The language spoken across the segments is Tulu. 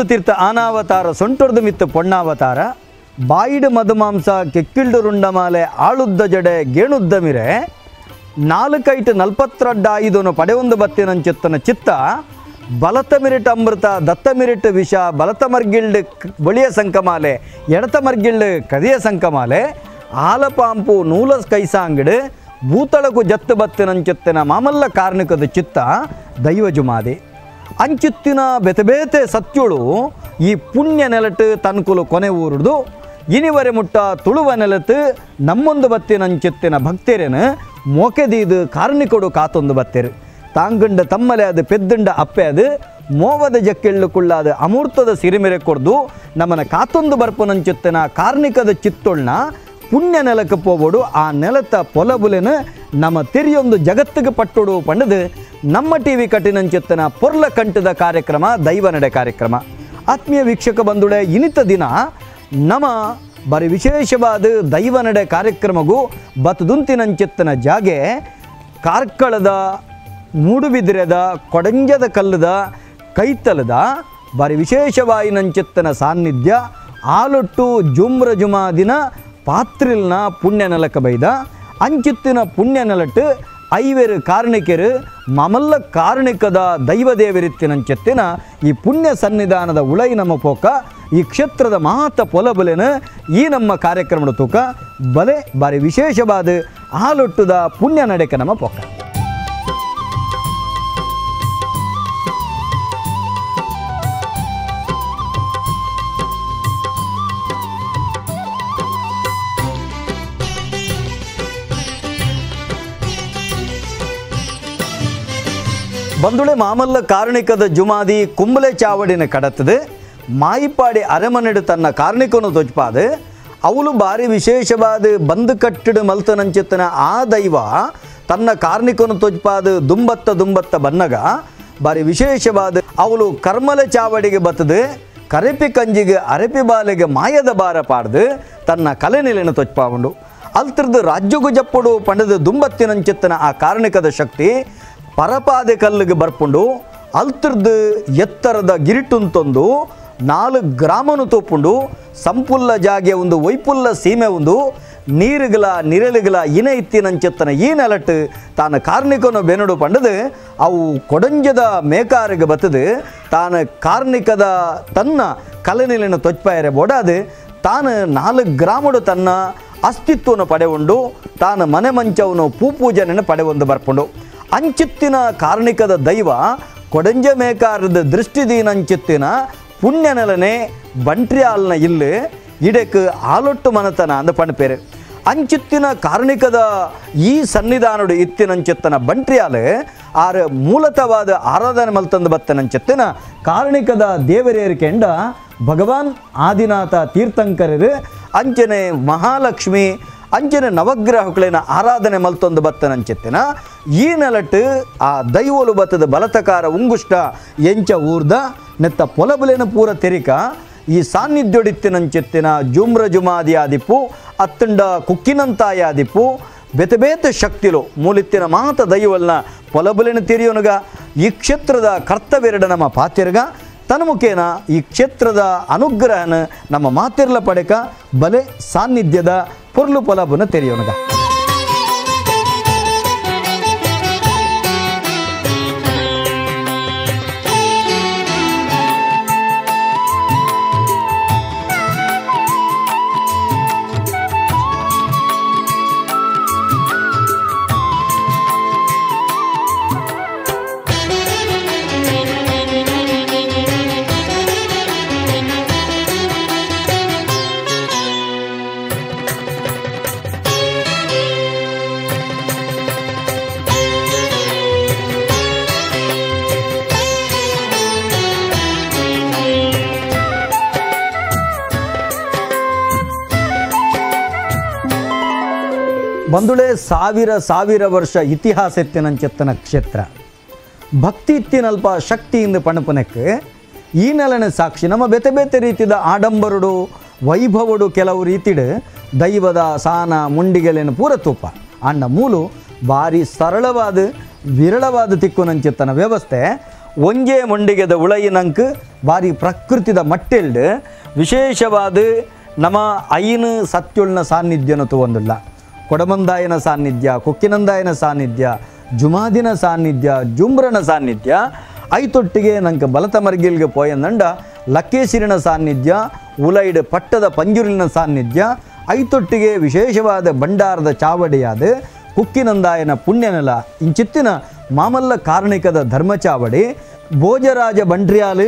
ತೀರ್ಥ ಆನಾವತಾರ ಸೊಂಟೊರ್ದು ಮಿತ್ತು ಪೊಣ್ಣಾವತಾರ ಬಾಯಿಡು ಮಧುಮಾಂಸ ಕೆಕ್ಕಿಲ್ಡು ರುಂಡಮಾಲೆ ಆಳುದ್ದ ಜಡೆ ಗೇಣುದ್ದ ಮಿರೆ ನಾಲ್ಕೈಟು ನಲ್ಪತ್ರಡ್ಡಾಯುಧನು ಪಡೆಯೊಂದು ಬತ್ತಿನಂಚಿತ್ತನ ಚಿತ್ತ ಬಲತ ಮಿರಿಟ ಅಮೃತ ದತ್ತ ಮಿರಿಟ ವಿಷ ಬಲತ ಮರ್ಗಿಲ್ಡು ಬಳಿಯ ಸಂಕಮಾಲೆ ಎಡತ ಮರ್ಗಿಲ್ಡು ಕದಿಯ ಸಂಕಮಾಲೆ ಆಲಪಾಂಪು ನೂಲ ಕೈಸಾಂಗಡು ಭೂತಳಕು ಜತ್ತು ಬತ್ತಿನಂಚಿತ್ತನ ಮಾಮಲ್ಲ ಕಾರ್ಣಿಕದ ಚಿತ್ತ ದೈವ ಜುಮಾದಿ ಅಂಚಿತ್ತಿನ ಬೆತೆ ಸತ್ಯುಳು ಈ ಪುಣ್ಯ ನೆಲಟು ತನ್ಕುಲು ಕೊನೆ ಊರುದು ಇನಿವರೆ ಮುಟ್ಟ ತುಳುವ ನೆಲತು ನಮ್ಮೊಂದು ಬತ್ತಿನಂಚಿತ್ತಿನ ಭಕ್ತರೇನು ಮೋಕೆದೀದು ಕಾರ್ಣಿಕೊಡು ಕಾತೊಂದು ಬತ್ತೇರು ತಾಂಗಂಡ ತಮ್ಮಲೆ ಅದು ಪೆದ್ದುಂಡ ಅಪ್ಪೆ ಅದು ಮೋವದ ಜಕ್ಕೆಳ್ಳು ಕುಳ್ಳಾದ ಅಮೂರ್ತದ ಸಿರಿಮೆರೆ ಕೊಡ್ದು ನಮ್ಮನ ಕಾತೊಂದು ಬರ್ಪನಂಚಿತ್ತಿನ ಕಾರ್ಣಿಕದ ಚಿತ್ತೊಳ್ನ ಪುಣ್ಯ ನೆಲಕ್ಕೆ ಪೋಬೋಡು ಆ ನೆಲತ ಪೊಲಬುಲೆನ ನಮ್ಮ ತೆರಿಯೊಂದು ಜಗತ್ತಿಗೆ ಪಟ್ಟೊಡು ಪಂಡದು ನಮ್ಮ ಟಿ ವಿ ಕಟ್ಟಿನಂಚಿತ್ತನ ಪೊರ್ಲ ಕಂಠದ ಕಾರ್ಯಕ್ರಮ ದೈವ ನಡೆ ಕಾರ್ಯಕ್ರಮ. ಆತ್ಮೀಯ ವೀಕ್ಷಕ ಬಂಧುಡೆ, ಇನಿತ ದಿನ ನಮ್ಮ ಬರಿ ವಿಶೇಷವಾದ ದೈವ ನಡೆ ಕಾರ್ಯಕ್ರಮಗೂ ಬತದುಂತಿನಂಚಿತ್ತನ ಜಾಗೆ ಕಾರ್ಕಳದ ಮೂಡುಬಿದಿರೆದ ಕೊಡಂಜದ ಕಲ್ಲದ ಕೈತಲದ ಬಾರಿ ವಿಶೇಷವಾಯಿನಂಚಿತ್ತನ ಸಾನ್ನಿಧ್ಯ ಆಲೊಟ್ಟು ಜುಮ್ರ ಜುಮಾ ದಿನ ಪಾತ್ರಿಲ್ನ ಪುಣ್ಯ ನೆಲಕ ಬೈದ ಅಂಚಿತ್ತಿನ ಪುಣ್ಯ ನೆಲಟ್ಟು ಐವೇರು ಕಾರಣಿಕರು ಮಮಲ್ಲ ಕಾರಣಿಕದ ದೈವದೇವರಿತ್ತಿನಂచెತ್ತಿನ ಈ ಪುಣ್ಯ ಸನ್ನಿಧಾನದ ಉಳೈ ನಮ್ಮ ಪೋಕ ಈ ಕ್ಷೇತ್ರದ ಮಹತ್ತ ಪೊಲಬುಲೆನ ಈ ನಮ್ಮ ಕಾರ್ಯಕ್ರಮದ ತೂಕ ಬಲೆ ಬಾರಿ ವಿಶೇಷವಾದ ಆಲೊಟ್ಟುದ ಪುಣ್ಯ ನಡೆಕ ನಮ್ಮ ಪೋಕ. ಬಂದುಳೆ ಮಾಮಲ್ಲ ಕಾರಣಿಕದ ಜುಮಾದಿ ಕುಂಬಲೆ ಚಾವಡಿನ ಕಡತದೆ ಮಾಯಿಪಾಡಿ ಅರಮನೆಡು ತನ್ನ ಕಾರ್ಣಿಕನು ತೊಜ್ಪಾದ ಅವಳು ಭಾರಿ ವಿಶೇಷವಾದ ಬಂದು ಕಟ್ಟಿಡು ಮಲ್ತನಂಚಿತ್ತನ ಆ ದೈವ ತನ್ನ ಕಾರ್ಣಿಕನು ತೊಜ್ಪಾದ ದುಂಬತ್ತ ದುಂಬತ್ತ ಬನ್ನಗ ಭಾರಿ ವಿಶೇಷವಾದ ಅವಳು ಕರ್ಮಲೆ ಚಾವಡಿಗೆ ಬತ್ತದೆ ಕರೆಪಿ ಕಂಜಿಗೆ ಅರೆಪಿ ಬಾಲೆಗೆ ಮಾಯದ ಬಾರ ಪಾಡ್ದು ತನ್ನ ಕಲೆನೆಲೆಯನ್ನು ತೊಜ್ಪಾವುಂಡು ಅಲ್ತಿರ್ದು ರಾಜ್ಯಗು ಜಪ್ಪುಡು ಪಂಡದ ದುಂಬತ್ತಿನಂಚಿತ್ತನ ಆ ಕಾರ್ಣಿಕದ ಶಕ್ತಿ ಪರಪಾದೆ ಕಲ್ಲಿಗೆ ಬರ್ಪುಂಡು ಅಲ್ತಿರ್ದು ಎತ್ತರದ ಗಿರಿಟುಂತೊಂದು 4 ಗ್ರಾಮನು ತೋಪುಂಡು ಸಂಪುಲ್ಲ ಜಾಗೆ ಒಂದು ವೈಪುಲ್ಲ ಸೀಮೆ ಒಂದು ನೀರುಗಳ ನಿರಳುಗಳ ಇನ ಇತ್ತಿನಂచెತ್ತನ ಈ ನೆಲಟ್ಟು ತಾನು ಕಾರ್ಣಿಕನು ಬೆನಡು ಪಂಡದು ಅವು ಕೊಡಂಜದ ಮೇಕಾರಿಗೆ ಬತ್ತದು ತಾನು ಕಾರ್ಣಿಕದ ತನ್ನ ಕಲೆನಿಲಿನ ತೊಚ್ಪಾಯರೆ ಬೋಡಾದು ತಾನು 4 ಗ್ರಾಮಡು ತನ್ನ ಅಸ್ತಿತ್ವನು ಪಡೆಯುಂಡು ತಾನು ಮನೆ ಮಂಚವನು ಪೂಪೂಜನೆಯನ್ನು ಪಡೆಯೊಂದು ಬರ್ಪುಂಡು ಅಂಚಿತ್ತಿನ ಕಾರ್ಣಿಕದ ದೈವ ಕೊಡಂಜ ಮೇಕಾರದ ದೃಷ್ಟಿದೀನಂಚಿತ್ತಿನ ಪುಣ್ಯ ನೆಲನೆ ಬಂಟ್ರಿಯಾಲ್ನ ಇಲ್ಲು ಇಡಕ್ಕೆ ಆಲೊಟ್ಟು ಮನತನ ಅಂದ ಪಣಪೇರು ಅಂಚಿತ್ತಿನ ಕಾರ್ಣಿಕದ ಈ ಸನ್ನಿಧಾನಡು ಇತ್ತಿನಂಚಿತ್ತನ ಬಂಟ್ರಿಯಾಲು ಆರು ಮೂಲತವಾದ ಆರಾಧನೆ ಮಲ್ತಂದು ಬತ್ತನಂಚಿತ್ತಿನ ಕಾರ್ಣಿಕದ ದೇವರೇರಿಕೆಂಡ ಭಗವಾನ್ ಆದಿನಾಥ ತೀರ್ಥಂಕರರು ಅಂಚನೆ ಮಹಾಲಕ್ಷ್ಮಿ ಅಂಚನೆ ನವಗ್ರಹಗಳೇನ ಆರಾಧನೆ ಮಲ್ತೊಂದು ಬತ್ತನಂಚಿತ್ತಿನ ಈ ನೆಲಟ್ಟು ಆ ದೈವಲು ಬತ್ತದ ಬಲತಕಾರ ಉಂಗುಷ್ಟ ಎಂಚ ಊರ್ದ ನೆತ್ತ ಪೊಲಬುಲೇನ ಪೂರ ತೆರಿಕ ಈ ಸಾನ್ನಿಧ್ಯೊಡಿತ್ತಿನಂಚಿತ್ತಿನ ಜುಮ್ರ ಜುಮಾದಿ ಆದಿಪ್ಪು ಅತ್ತಂಡ ಕುಕ್ಕಿನಂತಾಯ ಆದಿಪ್ಪು ಬೇತೆ ಬೇತೆ ಶಕ್ತಿಲು ಮೂಲಿತ್ತಿನ ಮಾತ ದೈವಲ್ನ ಪೊಲಬುಲೇನ ತೆರಿಯೋನುಗ ಈ ಕ್ಷೇತ್ರದ ಕರ್ತವ್ಯರಡ ನಮ್ಮ ಪಾತಿರ್ಗ ತನ್ಮುಖೇನ ಈ ಕ್ಷೇತ್ರದ ಅನುಗ್ರಹನ ನಮ್ಮ ಮಾತಿರ್ಲ ಪಡೆಕ ಬಲೆ ಸಾನ್ನಿಧ್ಯದ ಪೊರ್ಲು ಪೊಲಬುನ ತೆರೆಯೋನುಗ. ಬಂದುಳೆ ಸಾವಿರ ಸಾವಿರ ವರ್ಷ ಇತಿಹಾಸ ಎತ್ತಿನಂచెತ್ತನ ಕ್ಷೇತ್ರ ಭಕ್ತಿ ಇತ್ತಿನಲ್ಪ ಶಕ್ತಿಯಿಂದ ಪಣಪನಕ್ಕೆ ಈ ನೆಲನ ಸಾಕ್ಷಿ ನಮ್ಮ ಬೇತೆ ಬೇತೆ ರೀತಿದ ಆಡಂಬರುಡು ವೈಭವಡು ಕೆಲವು ರೀತಿಡು ದೈವದ ಸಾನ ಮುಂಡಿಗೆಲೇನು ಪೂರ ತೂಪ ಅಣ್ಣ ಮೂಲು ಭಾರಿ ಸರಳವಾದ ವಿರಳವಾದ ತಿಕ್ಕುನಂಚಿತ್ತನ ವ್ಯವಸ್ಥೆ ಒಂಜೇ ಮೊಂಡಿಗೆದ ಉಳಯಿನಂಕ್ ಬಾರಿ ಪ್ರಕೃತಿದ ಮಟ್ಟಿಲ್ಡ್ ವಿಶೇಷವಾದ ನಮ್ಮ ಐನು ಸತ್ಯುಳ್ನ ಸಾನ್ನಿಧ್ಯನ ತೂವೊಂದುಲ್ಲ. ಕೊಡಮಂದಾಯನ ಸಾನ್ನಿಧ್ಯ, ಕೊಕ್ಕಿನಂದಾಯನ ಸಾನ್ನಿಧ್ಯ, ಜುಮಾದಿನ ಸಾನ್ನಿಧ್ಯ, ಜುಂಬ್ರನ ಸಾನ್ನಿಧ್ಯ, ಐತೊಟ್ಟಿಗೆ ನಂಗೆ ಬಲತ ಮರ್ಗಿಲ್ಗೆ ಪೋಯಂದಂಡ ಲಕ್ಕೇಸಿರಿನ ಸಾನ್ನಿಧ್ಯ, ಉಲೈಡ್ ಪಟ್ಟದ ಪಂಜುರಿನ ಸಾನ್ನಿಧ್ಯ, ಐತೊಟ್ಟಿಗೆ ವಿಶೇಷವಾದ ಭಂಡಾರದ ಚಾವಡಿಯಾದ ಕುಕ್ಕಿನಂದಾಯನ ಪುಣ್ಯನೆಲ ಇಂಚಿತ್ತಿನ ಮಾಮಲ್ಲ ಕಾರ್ಣಿಕದ ಧರ್ಮಚಾವಡಿ ಭೋಜರಾಜ ಬಂಡ್ರಿಯಾಲು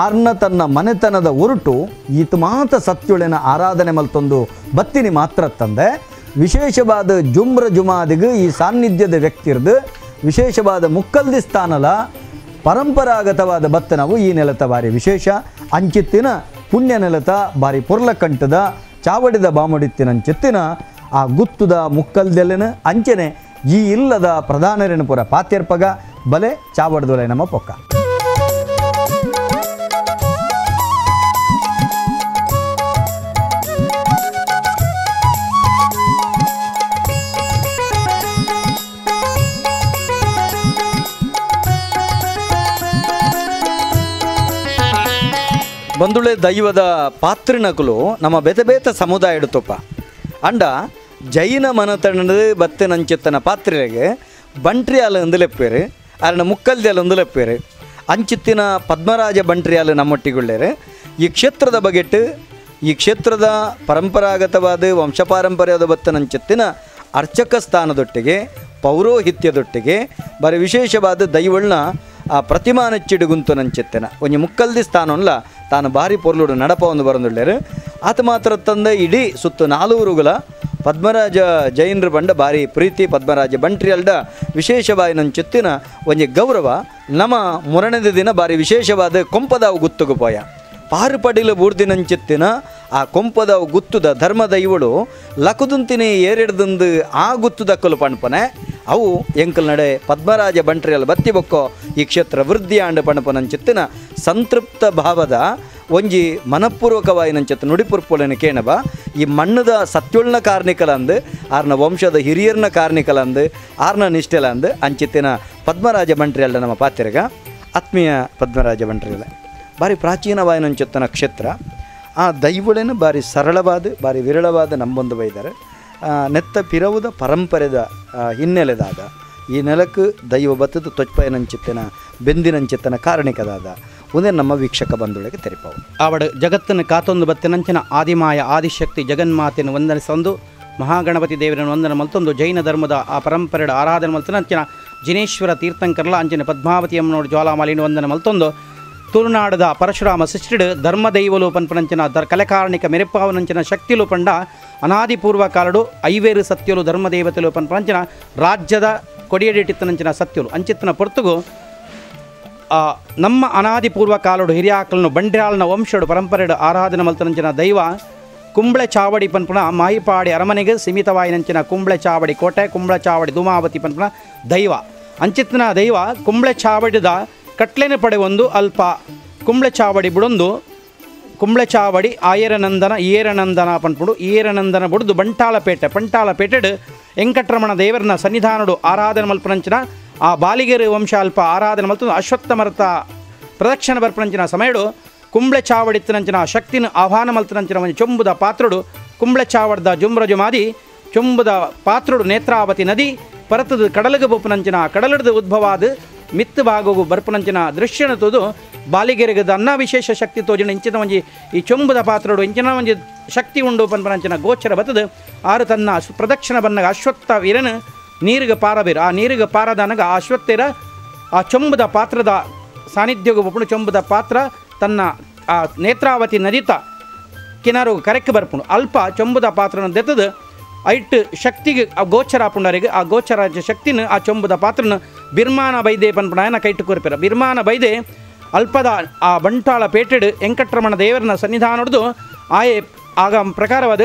ಆರ್ನ ತನ್ನ ಮನೆತನದ ಒರಟು ಈತ ಮಾತ ಸತ್ಯುಳೆನ ಆರಾಧನೆ ಮಲ್ತೊಂದು ಬತ್ತಿನಿ ಮಾತ್ರ ತಂದೆ ವಿಶೇಷವಾದ ಜುಮ್ರ ಜುಮಾದಿಗೆ ಈ ಸಾನ್ನಿಧ್ಯದ ವ್ಯಕ್ತಿರ್ದು ವಿಶೇಷವಾದ ಮುಕ್ಕಲ್ದಿ ಸ್ಥಾನಲ ಪರಂಪರಾಗತವಾದ ಬತ್ತನವು ಈ ನೆಲತ ಬಾರಿ ವಿಶೇಷ ಅಂಚಿತ್ತಿನ ಪುಣ್ಯ ನೆಲತ ಬಾರಿ ಪೊರ್ಲಕಂಟದ ಚಾವಡಿದ ಬಾಮುಡಿತ್ತಿನಂಚಿತ್ತಿನ ಆ ಗುತ್ತುದ ಮುಕ್ಕಲ್ದೆಲೆನ ಅಂಚನೆ ಈ ಇಲ್ಲದ ಪ್ರಧಾನರೇನು ಪುರ ಪಾತ್ಯರ್ಪಗ ಬಲೆ ಚಾವಡದೊಲೆ ನಮ್ಮ ಪೊಕ್ಕ. ಬಂದುಳೆ ದೈವದ ಪಾತ್ರಿನಕುಲು ನಮ್ಮ ಬೇತೆ ಬೇತೆ ಸಮುದಾಯ ತುಪ್ಪ ಅಂಡ ಜೈನ ಮನತನದ ಬತ್ತಿನಂಚಿತ್ತನ ಪಾತ್ರೆಗೆ ಬಂಟ್ರಿಯಾಲ ಅಂದಲೆಪ್ಪೇರು ಅರಣ ಮುಕ್ಕಲ್ದೆಲ್ಲ ಅಂದಲೆಪ್ಪೇರು ಅಂಚಿತ್ತಿನ ಪದ್ಮರಾಜ ಬಂಟ್ರಿಯಾಲ ನಮ್ಮೊಟ್ಟಿಗುಳ್ಳೇರು. ಈ ಕ್ಷೇತ್ರದ ಬಗೆಟ್ಟು ಈ ಕ್ಷೇತ್ರದ ಪರಂಪರಾಗತವಾದ ವಂಶಪಾರಂಪರ್ಯದ ಬತ್ತನಂಚಿತ್ತಿನ ಅರ್ಚಕ ಸ್ಥಾನದೊಟ್ಟಿಗೆ ಪೌರೋಹಿತ್ಯದೊಟ್ಟಿಗೆ ಬರೀ ವಿಶೇಷವಾದ ದೈವಳ್ನ ಆ ಪ್ರತಿಮಾನಚ್ಚಿಡುಗುಂತು ನಂಚಿತ್ತಿನ ಒಂಜಿ ಮುಕ್ಕಲ್ದಿ ಸ್ಥಾನವಲ್ಲ ತಾನು ಭಾರಿ ಪೊರ್ಲುಡು ನಡಪ ಒಂದು ಬರಂದುಳ್ಳೇರು. ಆತ ಮಾತ್ರ ತಂದೆ ಇಡೀ ಸುತ್ತು ನಾಲೂರುಗಳ ಪದ್ಮರಾಜ ಜೈನರು ಬಂಡ ಭಾರಿ ಪ್ರೀತಿ ಪದ್ಮರಾಜ ಬಂಟ್ರಿಯಲ್ಡ ವಿಶೇಷವಾಗಿ ನಂಚಿತ್ತಿನ ಒಂಜಿ ಗೌರವ. ನಮ್ಮ ಮುರಣದ ದಿನ ಭಾರಿ ವಿಶೇಷವಾದ ಕೊಂಪದಾವು ಗುತ್ತುಗು ಪೋಯ ಪಾರುಪಡಿಲು ಬೂರ್ದಿನಂಚಿತ್ತಿನ ಆ ಕೊಂಪದಾವು ಗುತ್ತುದ ಧರ್ಮದೈವಳು ಲಕುದುಂತಿನಿ ಏರೆಡ್ದಂದು ಆ ಗುತ್ತುದಕ್ಕಲು ಪಣ್ಪನೆ ಅವು ಎಂಕಲ್ ನಡೆ ಪದ್ಮರಾಜ ಬಂಟ್ರಿಯಲ್ ಬತ್ತಿ ಬೊಕ್ಕೋ ಈ ಕ್ಷೇತ್ರ ವೃದ್ಧಿ ಆಂಡ ಪಣಪನಂಚಿತ್ತಿನ ಸಂತೃಪ್ತ ಭಾವದ ಒಂಜಿ ಮನಪೂರ್ವಕವಾಯಿನಂಚಿತ್ತ ನುಡಿಪುರ್ಪೊಲೆನ ಕೇಣಬ ಈ ಮಣ್ಣದ ಸತ್ಯುಳ್ನ ಕಾರ್ಣಿಕಲಂದು ಆರ್ನ ವಂಶದ ಹಿರಿಯರ್ನ ಕಾರ್ಣಿಕಲಂದು ಆರ್ನ ನಿಷ್ಠೆಲಂದು ಅಂಚಿತ್ತಿನ ಪದ್ಮರಾಜ ಬಂಟ್ರಿಯಲ್ಡ ನಮ್ಮ ಪಾತ್ರೆಗ. ಆತ್ಮೀಯ ಪದ್ಮರಾಜ ಬಂಟ್ರಿಯಲ್ಲ ಭಾರಿ ಪ್ರಾಚೀನವಾಯಿನಂಚಿತ್ತನ ಕ್ಷೇತ್ರ ಆ ದೈವಳೇನು ಭಾರಿ ಸರಳವಾದ ಭಾರಿ ವಿರಳವಾದ ನಂಬೊಂದು ಬೈದಾರೆ ನೆತ್ತ ಪಿರವುದ ಪರಂಪರೆದ ಹಿನ್ನೆಲೆದಾದ ಈ ನೆಲಕ್ಕೆ ದೈವ ಬತ್ತದ ತೊಚ್ಪಯನಂಚಿತ್ತನ ಬೆಂದಿನಂಚಿತ್ತನ ಕಾರಣಿಕದಾದ ಒಂದೇ ನಮ್ಮ ವೀಕ್ಷಕ ಬಂಧುಗಳಿಗೆ ತೆರಿಪವು. ಆವಡ ಜಗತ್ತನ್ನು ಕಾತೊಂದು ಬತ್ತಿನಂಚಿನ ಆದಿಮಾಯ ಆದಿಶಕ್ತಿ ಜಗನ್ಮಾತೆಯನ್ನು ವಂದನಿಸೊಂದು ಮಹಾಗಣಪತಿ ದೇವರನ್ನು ವಂದನೆ ಮಲ್ತೊಂದು ಜೈನ ಧರ್ಮದ ಆ ಪರಂಪರೆಯ ಆರಾಧನೆ ಮಲ್ತನಂಚಿನ ಜಿನೇಶ್ವರ ತೀರ್ಥಂಕರ್ಲ ಅಂಚಿನ ಪದ್ಮಾವತಿ ಅಮ್ಮನೋಡು ಜ್ವಾಲಾಮಾಲಿನ ವಂದನೆ ಮಲ್ತೊಂದು ತುಳುನಾಡದ ಪರಶುರಾಮ ಸೃಷ್ಟಿಡು ಧರ್ಮದೈವಲು ಪನ್ಪನಂಚಿನ ಕಲೆಕಾರಣಿಕ ಮೆರೆಪಾವನಂಚಿನ ಶಕ್ತಿಲು ಪಂಡ ಅನಾದಿಪೂರ್ವ ಕಾಲಡು ಐವೇರು ಸತ್ಯಲು ಧರ್ಮದೇವತೆಲು ಪನ್ಪನಂಚಿನ ರಾಜ್ಯದ ಕೊಡಿಯಡಿಟ್ಟಿತ್ತನಂಚಿನ ಸತ್ಯಲು ಅಂಚಿತ್ತನ ಪೊರ್ತುಗು ನಮ್ಮ ಅನಾದಿಪೂರ್ವ ಕಾಲಡು ಹಿರಿಯಾಕಲನು ಬಂಡ್ಯಾಳನ ವಂಶಡು ಪರಂಪರೆಡು ಆರಾಧನೆ ಮಲ್ತನಂಚಿನ ದೈವ ಕುಂಬ್ಳೆ ಚಾವಡಿ ಪನ್ಪುನ ಮಾಯಿಪಾಡಿ ಅರಮನೆಗೆ ಸೀಮಿತವಾಯಿನಂಚಿನ ಕುಂಬ್ಳೆ ಚಾವಡಿ ಕೋಟೆ ಕುಂಬ್ಳೆ ಚಾವಡಿ ಧೂಮಾವತಿ ಪನ್ಪುನ ದೈವ ಅಂಚಿತ್ತನ ದೈವ ಕುಂಬ್ಳೆ ಚಾವಡಿದ ಕಟ್ಲೆನ ಪಡೆವೊಂದು ಅಲ್ಪ ಕುಂಬ್ಳೆ ಚಾವಡಿ ಬುಡೊಂದು ಕುಂಬ್ಳೆ ಚಾವಡಿ ಆಯರನಂದನ ಏರನಂದನ ಪನ್ಪುಡು ಏರನಂದನ ಬುಡ್ದು ಬಂಟಾಲಪೇಟೆ ಪಂಟಾಲಪೇಟೆಡು ವೆಂಕಟರಮಣ ದೇವರನ ಸನ್ನಿಧಾನಡು ಆರಾಧನೆ ಮಲ್ಪನಂಚಿನ ಆ ಬಾಲಿಗೆರು ವಂಶ ಅಲ್ಪ ಆರಾಧನೆ ಮಲ್ತು ಅಶ್ವತ್ಥ ಮರತ ಪ್ರದಕ್ಷಿಣ ಬರ್ಪನಂಚಿನ ಸಮಯಡು ಕುಂಬ್ಳೆ ಚಾವಡಿತ್ತನಂಚಿನ ಶಕ್ತಿನ ಆಹ್ವಾನ ಮಲ್ತನಂಚಿನ ಒಂದು ಚೊಂಬುದ ಪಾತ್ರುಡು ಕುಂಬ್ಳೆ ಚಾವಡ್ದ ಜುಮ್ರಜುಮಾದಿ ಚೊಂಬುದ ಪಾತ್ರುಡು ನೇತ್ರಾವತಿ ನದಿ ಪರತದ ಕಡಲಗ ಬೊಪ್ಪನಂಚಿನ ಕಡಲದ ಉದ್ಭವಾದ ಮಿತ್ತು ಭಾಗವು ಬರ್ಪನಂಚಿನ ದೃಶ್ಯನ ತೋದು ಬಾಲಿಗೆರೆಗದ ಅನ್ನ ವಿಶೇಷ ಶಕ್ತಿ ತೋಜಿನ ಇಂಚಿನ ಒಂಜಿ ಈ ಚೊಂಬುದ ಪಾತ್ರಡು ಇಂಚಿನ ಒಂಜಿ ಶಕ್ತಿ ಉಂಡು ಪನ್ಪನಂಚಿನ ಗೋಚರ ಬತ್ತದು ಆರು ತನ್ನ ಪ್ರದಕ್ಷಿಣ ಬನ್ನಗ ಅಶ್ವತ್ಥ ವೀರನ ನೀರಿಗೆ ಪಾರಬೀರು ಆ ನೀರಿಗೆ ಪಾರದನಗ ಆ ಅಶ್ವತ್ಥರ ಆ ಚೊಂಬುದ ಪಾತ್ರದ ಸಾನ್ನಿಧ್ಯಗೂ ಬಪ್ಪುಣು ಚೊಂಬುದ ಪಾತ್ರ ತನ್ನ ಆ ನೇತ್ರಾವತಿ ನದಿತ ಕಿನಾರು ಕರೆಕ್ ಬರ್ಪುಣು ಅಲ್ಪ ಚೊಂಬುದ ಪಾತ್ರನ ದೆತ್ತದು ಐಟ್ ಶಕ್ತಿಗೆ ಆ ಗೋಚರ ಆಪುಂಡರಿಗೆ ಆ ಗೋಚರ ಶಕ್ತಿನ ಆ ಚೊಂಬುದ ಪಾತ್ರನ ಬಿರ್ಮಾನ ಬೈದೆ ಪನ್ಪುಣಾಯನ ಕೈಟು ಕೊರ್ಪಿರ ಬಿರ್ಮಾನ ಬೈದೆ ಅಲ್ಪದ ಆ ಬಂಟಾಳ ಪೇಟೆಡು ವೆಂಕಟರಮಣ ದೇವರನ ಸನ್ನಿಧಾನೊಡ್ದು ಆಯೆ ಆಗ ಪ್ರಕಾರವಾದ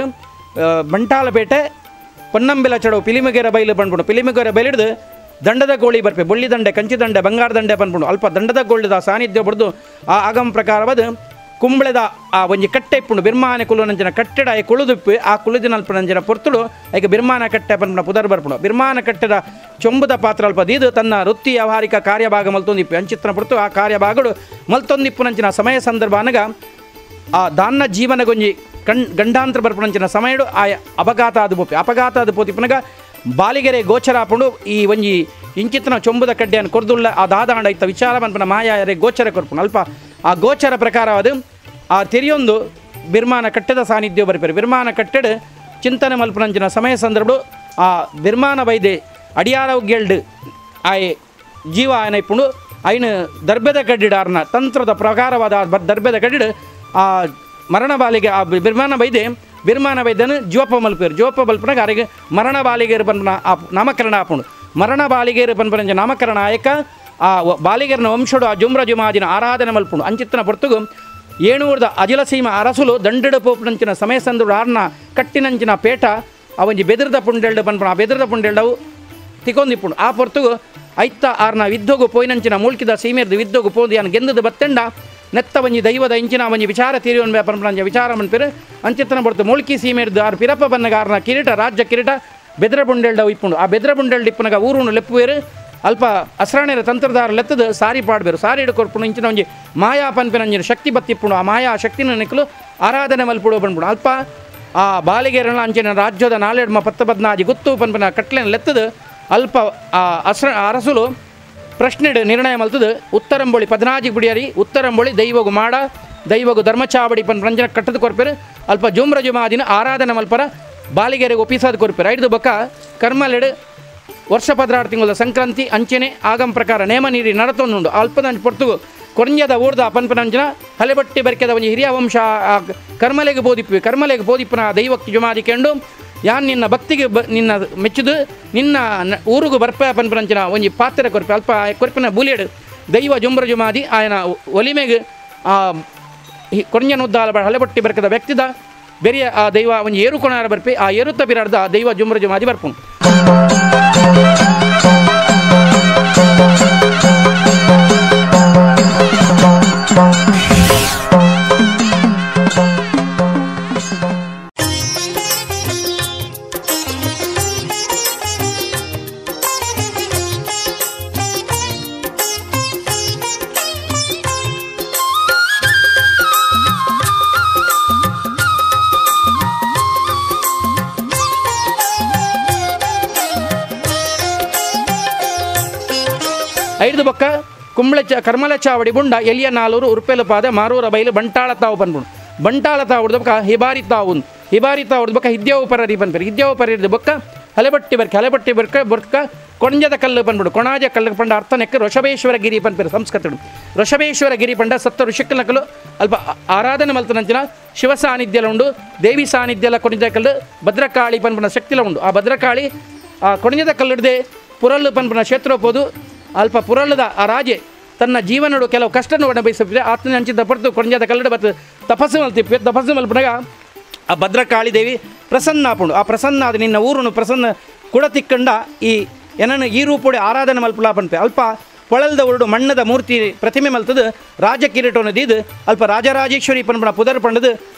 ಬಂಟಾಳಪೇಟೆ ಪೊನ್ನಂಬಿಲ ಚಡವು ಪಿಲಿಮಗೆರೆ ಬೈಲು ಪನ್ಪುಂಡು ಪಿಲಿಮಗೆರೆ ಬೈಲಿಡ್ದು ದಂಡದ ಗೋಳಿ ಬರ್ಪೆ ಬೊಳ್ಳಿ ದಂಡೆ ಕಂಚಿ ದಂಡೆ ಬಂಗಾರ ದಂಡೆ ಪನ್ಪುಂಡು ಅಲ್ಪ ದಂಡದ ಗೋಳಿದ ಸಾನ್ನಿಧ್ಯ ಬಡ್ದು ಆ ಆಗಮ ಪ್ರಕಾರವಾದ ಕುಂಬಳೆದ ಆ ಒಂಜಿ ಕಟ್ಟೆ ಇಪ್ಪುಂಡು ಬಿರ್ಮಾನೆ ಕುಲುನಂಚಿನ ಕಟ್ಟೆಡ ಆಯ್ ಕುಳುದುಪ್ಪು ಆ ಕುಳುದಿನಲ್ಪನಂಚಿನ ಪೊರ್ತುಡು ಐಕೆ ಬಿರ್ಮಾನ ಕಟ್ಟೆ ಪನ್ಪುನ ಪುದರ್ ಬರ್ಪುಂಡು ಬಿರ್ಮಾನ ಕಟ್ಟೆದ ಚೊಂಬುದ ಪಾತ್ರ ಅಲ್ಪ ದೀದು ತನ್ನ ವೃತ್ತಿ ವ್ಯಾವಹಾರಿಕ ಕಾರ್ಯಭಾಗ ಮಲ್ತೊಂದಿಪ್ಪು ಅಂಚಿತ್ರನ ಪೊರ್ತು ಆ ಕಾರ್ಯಭಾಗಡು ಮಲ್ತೊಂದಿಪ್ಪುನಂಚಿನ ಸಮಯ ಸಂದರ್ಭ ಅನಗ ಆ ದಾನ್ನ ಜೀವನಗೊಂಜಿ ಗಂಡಾಂತರ ಬರ್ಪುನಂಚಿನ ಸಮಯಡು ಆ ಅಪಘಾತ ಆದ ಪೋಪಿ ಅಪಘಾತ ಆದ ಪೋತಿಪ್ಪನಗ ಬಾಲಿಗೆರೆ ಗೋಚರ ಆಪುಂಡು ಈ ಒಂಜಿ ಇಂಚಿತನ ಚೊಂಬುದ ಕಡ್ಡೆಯನ್ನು ಕೊರ್ದುಳ್ಳ ಆ ದಾದಾಂಡ ಇತ್ತ ವಿಚಾರ ಪನ್ಪುನ ಮಾಯಾಯರೆ ಗೋಚರ ಕೊರ್ಪುಂಡು ಅಲ್ಪ ಆ ಗೋಚರ ಪ್ರಕಾರವಾದ ಆ ತೆರಿಯೊಂದು ಬಿರ್ಮಾನ ಕಟ್ಟೆದ ಸಾನ್ನಿಧ್ಯ ಬರ್ಪೇರು ಬಿರ್ಮಾನ ಕಟ್ಟೆಡು ಚಿಂತನೆ ಮಲ್ಪುನಂಚಿನ ಸಮಯ ಸಂದರ್ಭ ಆ ಬಿರ್ಮಾನ ಬೈದೆ ಅಡಿಯಾರವ್ ಗೆಲ್ಡು ಆಯ್ ಜೀವ ಆಯನ ಇಪ್ಪುಂಡು ಐನು ದರ್ಬೆದ ಕಡ್ಡಿಡು ಆರ್ನ ತಂತ್ರದ ಪ್ರಕಾರವಾದ ದರ್ಬೆದ ಕಡ್ಡಿಡು ಆ ಮರಣ ಬಾಲಿಗೆ ಆ ಬಿರ್ಮಾನ ಬೈದೆ ಬಿರ್ಮಾನ ಬೈದನು ಜೋಪ ಮಲ್ಪೇರು ಜೋಪ ಮಲ್ಪನಾಗ ಅರಿಗೆ ಮರಣ ಬಾಲಿಗೇರು ಪನ್ಪುನ ಆ ನಾಮಕರಣ ಆಪುಂಡು ಮರಣ ಬಾಲಿಗೇರು ಪನ್ಪುನಂಚ ನಾಮಕರಣ ಆಯಕ ಆ ಬಾಲಿಗೇರನ ವಂಶಡು ಆ ಜುಮ್ರ ಜುಮಾದಿನ ಆರಾಧನೆ ಮಲ್ಪುಂಡು ಅಂಚಿತ್ತನ ಪೊರ್ತುಗು ಏಣೂರ್ದ ಅಜಿಲಸೀಮ ಅರಸುಲು ದಂಡಡು ಪೋಪುನಂಚಿನ ಸಮಯ ಸಂದುಡು ಆರ್ನ ಕಟ್ಟಿನಂಚಿನ ಪೇಟ ಆ ಒಂಜಿ ಬೆದರದ ಪುಂಡೆಲ್ಡು ಪನ್ಪುಣ ಆ ಬೆದರದ ಪುಂಡೆಲ್ಡವು ತಿಕೊಂದಿಪ್ಪುಂಡು ಆ ಪೊರ್ತುಗು ಐತ್ತ ಆರ್ನ ವಿದ್ದೋಗು ಪೋಯಿನಂಚಿನ ಮೂಲ್ಕಿದ ಸೀಮೆರ್ದು ವಿದ್ದೋಗು ಪೋದು ಯಾನ್ ಗೆಂದದ ಬತ್ತೆಂಡ ನೆತ್ತ ಒಂಜಿ ದೈವದ ಇಂಚಿನ ಒಂಜಿ ವಿಚಾರ ತೀರಿಯೋನ್ ಪನ್ಪುನಂಚ ವಿಚಾರ ಮನ್ಪೇರು ಅಂಚಿತ್ತನ ಪೊರ್ತು ಮೂಲ್ಕಿ ಸೀಮೆರ್ದು ಆರ್ ಪಿರಪ್ಪ ಬನ್ನಗ ಆರ್ನ ಕಿರೀಟ ರಾಜ್ಯ ಕಿರೀಟ ಬೆದ್ರ ಪುಂಡೆಲ್ಡವು ಇಪ್ಪುಂಡು ಆ ಬೆದ್ರ ಪುಂಡೆಲ್ಡು ಇಪ್ಪುನಗ ಊರುನು ಲೆಪ್ಪುವೇರು ಅಲ್ಪ ಅಸ್ರಾಣೆರ ತಂತ್ರದಾರ ಲೆತ್ತದ ಸಾರಿ ಪಾಡ್ಬೇರು ಸಾರಿ ಹಿಡ್ಕೊರ್ಪುಂಡು ಇಂಚಿನ ಒಂಜಿ ಮಾಯಾ ಪನ್ಪಿನಂಜಿನ ಶಕ್ತಿ ಬತ್ತಿಪ್ಪುಂಡು ಆ ಮಾಯಾ ಶಕ್ತಿನ ನಿಕ್ಕಲು ಆರಾಧನೆ ಮಲ್ಪುಡು ಪನ್ಪುಂಡು ಅಲ್ಪ ಆ ಬಾಲಿಗೆರನ ಅಂಚಿನ ರಾಜ್ಯದ ನಾಲೆಡ್ಮ ಪತ್ತ ಪದ್ನಾಜಿ ಗುತ್ತು ಪನ್ಪಿನ ಕಟ್ಲೆನ ಲೆತ್ತದ ಅಲ್ಪ ಆ ಅರಸುಲು ಪ್ರಶ್ನೆಡು ನಿರ್ಣಯ ಮಲ್ತದ ಉತ್ತರಂಬೊಳಿ ಪದ್ನಾಜಿ ಬಿಡಿಯರಿ ಉತ್ತರಂಬೊಳಿ ದೈವಗು ಮಾಡ ದೈವಗು ಧರ್ಮಚಾವಡಿ ಪನ್ಪಂಜನ ಕಟ್ಟದ ಕೊರ್ಪೇರು ಅಲ್ಪ ಜುಮ್ರ ಜುಮಾದಿನ ಆರಾಧನೆ ಮಲ್ಪರ ಬಾಲಿಗೆರೆಗೆ ಒಪ್ಪಿಸಾದ ಕೊರ್ಪೇರು ಐದು ಬೊಕ್ಕ ಕರ್ಮಲೆಡು ವರ್ಷ ಪದ್ರಾಡು ತಿಂಗಳ ಸಂಕ್ರಾಂತಿ ಅಂಚೆನೆ ಆಗಮ ಪ್ರಕಾರ ನೇಮ ನೀರಿ ನಡತೊಂದುಂಡು ಅಲ್ಪದ ಪೊರ್ತುಗು ಕೊರಂಜದ ಊರ್ದ ಪನ್ಪನಂಜನ ಹಲೆಬಟ್ಟಿ ಬರ್ಕೆದ ಒಂಜಿ ಹಿರಿಯ ವಂಶ ಕರ್ಮಲೆಗೆ ಬೋದಿಪ್ಪು ಕರ್ಮಲೆಗೆ ಬೋದಿಪ್ಪನ ದೈವಕ್ಕೆ ಜುಮಾದಿಕೆಂಡು ಯಾನ್ ನಿನ್ನ ಭಕ್ತಿಗೆ ನಿನ್ನ ಮೆಚ್ಚುದು ನಿನ್ನ ಊರುಗು ಬರ್ಪ ಪನ್ಪನಂಚಿನ ಒಂಜಿ ಪಾತ್ರೆ ಕೊರ್ಪೆ ಅಲ್ಪ ಕೊರ್ಪಿನ ಬೂಲಿಯಡು ದೈವ ಜುಂಬ್ರ ಜುಮಾದಿ ಆಯನ ಒಲಿಮೆಗೆ ಆ ಕೊರಂಜನುದ್ದಾಲ ಹಲೆಬಟ್ಟಿ ಬರ್ಕದ ವ್ಯಕ್ತಿದ ಬೆರಿಯ ಆ ದೈವ ಒಂಜಿ ಏರುಕೊಣಾರ ಬರ್ಪೆ ಆ ಏರುತ್ತ ಬಿರಾಡ್ದ ದೈವ ಜುಂಬ್ರ ಜುಮಾದಿ ಬರ್ಪುಂಡು. ಐದು ಬೊಕ್ಕ ಕುಂಬಳೆ ಚ ಕರ್ಮಲ ಚಾವಡಿ ಬುಂಡ ಎಲಿಯ ನಾಲೂರು ಉರುಪೆಲು ಪಾದ ಮಾರೂರ ಬೈಲು ಬಂಟಾಳ ತಾವು ಪನ್ಪುಂಡು ಬಂಟಾಳ ತಾವು ಬೊಕ್ಕ ಹಿಬಾರಿ ತಾವು ಹಿಬಾರಿ ತಾವು ಬೊಕ್ಕ ಹಿದ್ಯಾವು ಪರರಿ ಪನ್ಪೇರು ಹಿದ್ಯಾವು ಪರರಿದ ಬೊಕ್ಕ ಹಲೆಬಟ್ಟಿ ಬರ್ಕೆ ಹಲೆಬಟ್ಟಿ ಬರ್ಕ ಬೊಕ್ಕ ಕೊಣಜದ ಕಲ್ಲು ಪನ್ಪುಂಡು ಕೊಣಾಜ ಕಲ್ಲು ಪಂಡ ಅರ್ಥನೆಕ್ಕ ಋಷಭೇಶ್ವರ ಗಿರಿ ಪನ್ಪೇರು ಸಂಸ್ಕೃತಡು ಋಷಭೇಶ್ವರ ಗಿರಿ ಪಂಡ ಸತ್ತ ಋಷಿಕಲಕಲು ಅಲ್ಪ ಆರಾಧನೆ ಮಲ್ತನಂಚಿನ ಶಿವ ಸಾನ್ನಿಧ್ಯಲ ಉಂಡು ದೇವಿ ಸಾನ್ನಿಧ್ಯಲ ಕೊಣಜ ಕಲ್ಲು ಭದ್ರಕಾಳಿ ಪನ್ಪುನ ಶಕ್ತಿಲ ಉಂಡು ಆ ಭದ್ರಕಾಳಿ ಆ ಕೊಣಜದ ಕಲ್ಲಿಡದೆ ಪುರಲ್ಲು ಪನ್ಪುನ ಕ್ಷೇತ್ರ ಪೋದು ಅಲ್ಪ ಪುರಳ್ಳದ ಆ ರಾಜೆ ತನ್ನ ಜೀವನಡು ಕೆಲವು ಕಷ್ಟವನ್ನು ಅನುಭವಿಸುತ್ತಿದೆ ಆತನ ಅಂಚಿದ ಪಡೆದು ಕೊಣಜದ ಕಲ್ಲಡ ಬತ್ತು ತಪಸ್ಸು ಮಲ್ತಿಪ್ಪೆ ತಪಸ್ಸು ಮಲ್ಪನಾಗ ಆ ಭದ್ರಕಾಳಿ ದೇವಿ ಪ್ರಸನ್ನ ಆಪುಂಡು ಆ ಪ್ರಸನ್ನ ಆದ ನಿನ್ನ ಊರುನು ಪ್ರಸನ್ನ ಕುಡ ತಿಕ್ಕಂಡ ಈ ಏನನ್ನು ಈ ರೂಪೋಡಿ ಆರಾಧನೆ ಮಲ್ಪುಲ ಪನ್ಪೆ ಅಲ್ಪ ಪೊಳಲ್ದ ಉರುಡು ಮಣ್ಣದ ಮೂರ್ತಿ ಪ್ರತಿಮೆ ಮಲ್ತದು ರಾಜ ಕಿರೀಟವನ್ನು ದೀದು ಅಲ್ಪ ರಾಜರಾಜೇಶ್ವರಿ ಪನ್ಪುನ ಪುದರ್ ಪಂಡದು